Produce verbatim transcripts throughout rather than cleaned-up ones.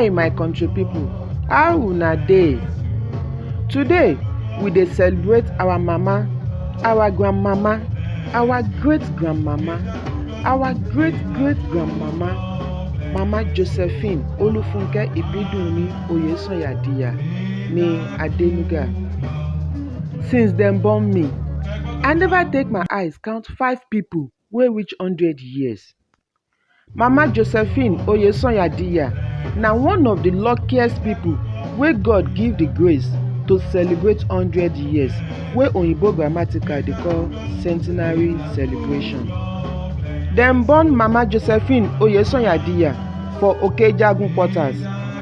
Hey, my country people, how una dey? Today, we dey celebrate our mama, our grandmama, our great grandmama, our great great grandmama, Mama Josephine Olufunke Ibidunni Oyesanya Diya ni Adenuga. Since dem born me, I never take my eyes count five people wey reach hundred years. Mama Josephine Oyesanya Diya na one of the luckiest people wey God give the grace to celebrate hundred years, wey Oyinbo grammatical dey call centenary celebration. Dem born Mama Josephine Oyesanya Diya for Okejagun quarters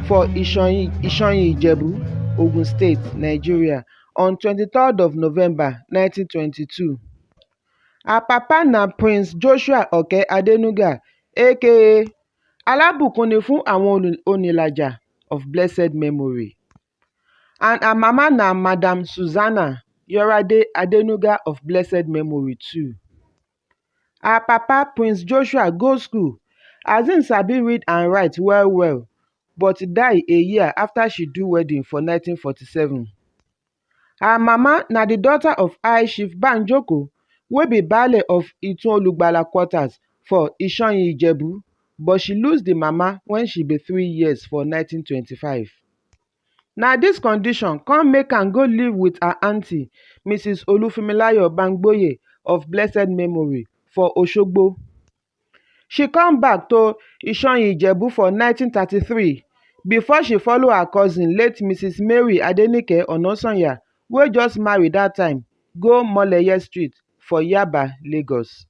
for Ishanyi, Ishanyi Ijebu, Ogun State, Nigeria, on twenty-third of November nineteen twenty-two. Her papa na Prince Joshua Oke Adenuga, A K A Alábùkún ni fún àwọn Oni-, Onilaja of blessed memory. And her mama na Madam Susanna Yorade Adenuga of blessed memory too. Her papa, Prince Joshua, go school as im sabi read and write well well, but die a year after she do wedding for nineteen forty-seven. Her mama na the daughter of High Chief Banjoko, wey be Baale of Itun Olugbala quarters for Ishanyi Ijebu, but she lose the mama when she be three years for nineteen twenty-five. Na this condition come make am go live with her aunty, Missus Olufunmilayo Bangboye of blessed memory, for Osogbo. She come back to Ishanyi Ijebu for nineteen thirty-three before she follow her cousin, late Missus Mary Adenike Onosanya, wey just marry that time, go Moleye Street for Yaba, Lagos.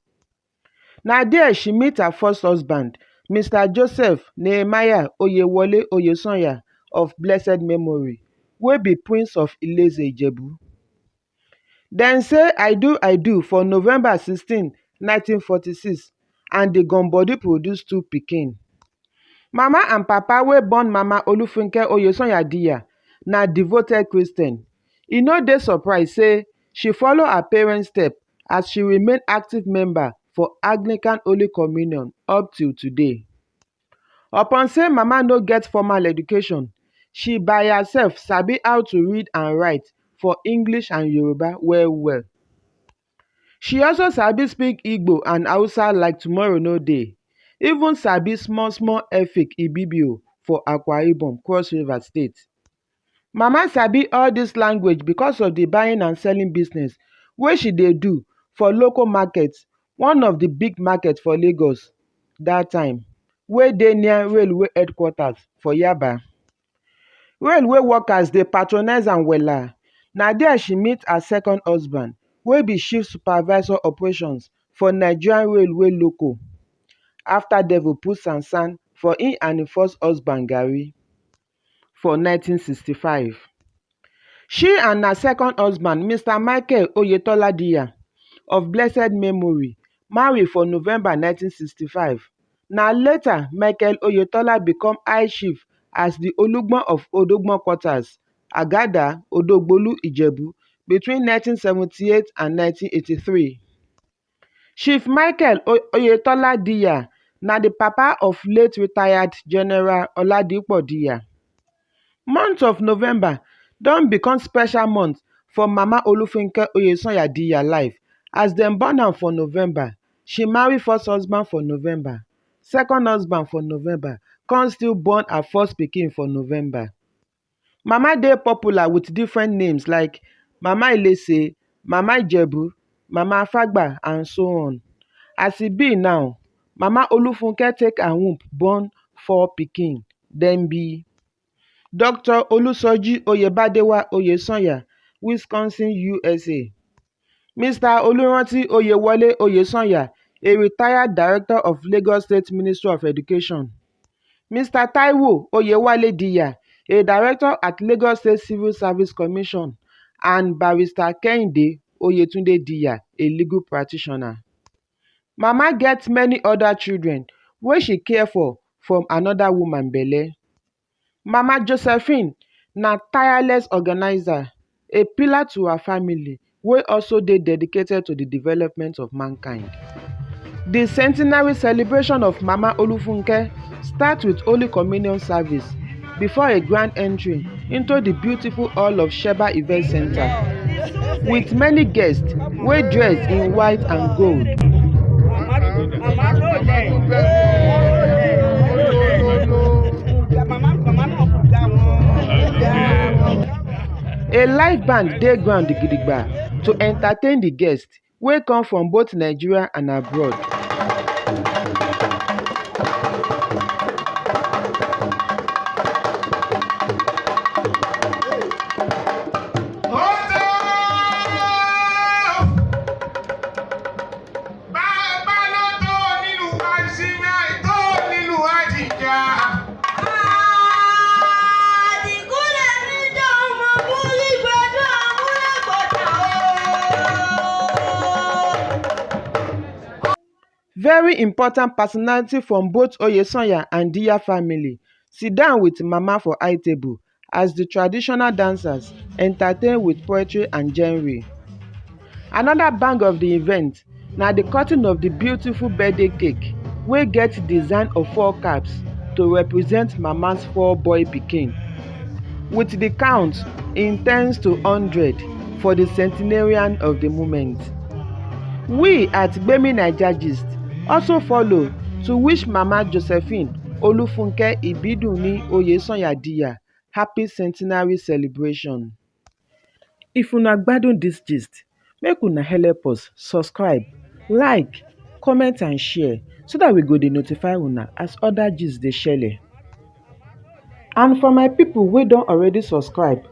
Na there she meet her first husband, Mister Joseph Nehemiah Oyewole Oyesanya of blessed memory, wey be Prince of Ilese Ijebu. Dem say I do, I do for November sixteen, nineteen forty-six, and the gun body produce two pikin. Mama and papa wey born Mama Olufunke Oyesanya Diya na devoted Christian. E no dey surprise say she follow her parents step, as she remain active member for Anglican Holy Communion up till today. Upon say mama no get formal education, she by herself sabi how to read and write for English and Yoruba well well. She also sabi speak Igbo and Hausa like tomorrow no dey. Even sabi small small Efik Ibibio for Akwa Ibom, Cross River State. Mama sabi all this language because of the buying and selling business wey she dey do for local market, one of the big market for Lagos that time, wey dey near railway headquarters for Yaba. Railway workers dey patronize am wella. Na there she meet her second husband, wey be chief supervisor operations for Nigerian Railway Loco, after devil put sansan for im and im first husband garri for nineteen sixty-five. She and her second husband, Mister Michael Oyetola Diya, of blessed memory, marry for November nineteen sixty-five. Na later Michael Oyetola become High Chief as the Olugbon of Odogbon quarters, Agada, Odogbolu, Ijebu, between nineteen seventy-eight and nineteen eighty-three. Chief Michael O-, Oyetola Diya na the papa of late retired General Oladipo Diya. Month of November don become special month for Mama Olufunke Oyesanya Diya life, as dem born am for November. She marry first husband for November, second husband for November, come still born her first pikin for November. Mama dey popular with different names like Mama Ilese, Mama Ijebu, Mama Afagba, and so on. As e be now, Mama Olufunke take her womb born four pikin. Dem be Doctor Olusoji Oyebadewa Oyesanya, Wisconsin, U S A. Mister Oluranti Oyewole Oyesanya, a retired director of Lagos State Ministry of Education. Mister Taiwo Oyewale Diya, a director at Lagos State Civil Service Commission, and Barrister Kehinde Oyetunde Diya, a legal practitioner. Mama get many other children wey she care for from another woman belle. Mama Josephine na tireless organizer, a pillar to her family, wey also dey dedicated to the development of mankind. The centenary celebration of Mama Olufunke start with Holy Communion service before a grand entry into the beautiful hall of Sheba Event Center, with many guests wey dress in white and gold. A live band dey ground gidigba to entertain the guests wey come from both Nigeria and abroad. Very important personality from both Oyesanya and Diya family sit down with Mama for high table as the traditional dancers entertain with poetry and genre. Another bang of the event na the cutting of the beautiful birthday cake wey get design of four caps to represent Mama's four boy pikin, with the count in tens to hundred for the centenarian of the moment. We at Gbemi Naija Gist also follow to wish Mama Josephine Olufunke Ibidunni Oyesanya Diya happy centenary celebration. If una gbadun this gist, make una help us subscribe, like, comment and share so that we go dey notify una as other gist dey shele. And for my people wey don already subscribe,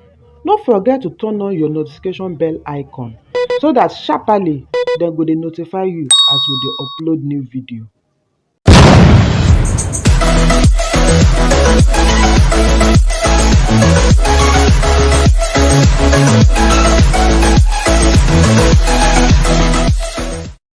no forget to turn on your notification bell icon so that sharply dem go dey notify you as we dey upload new video.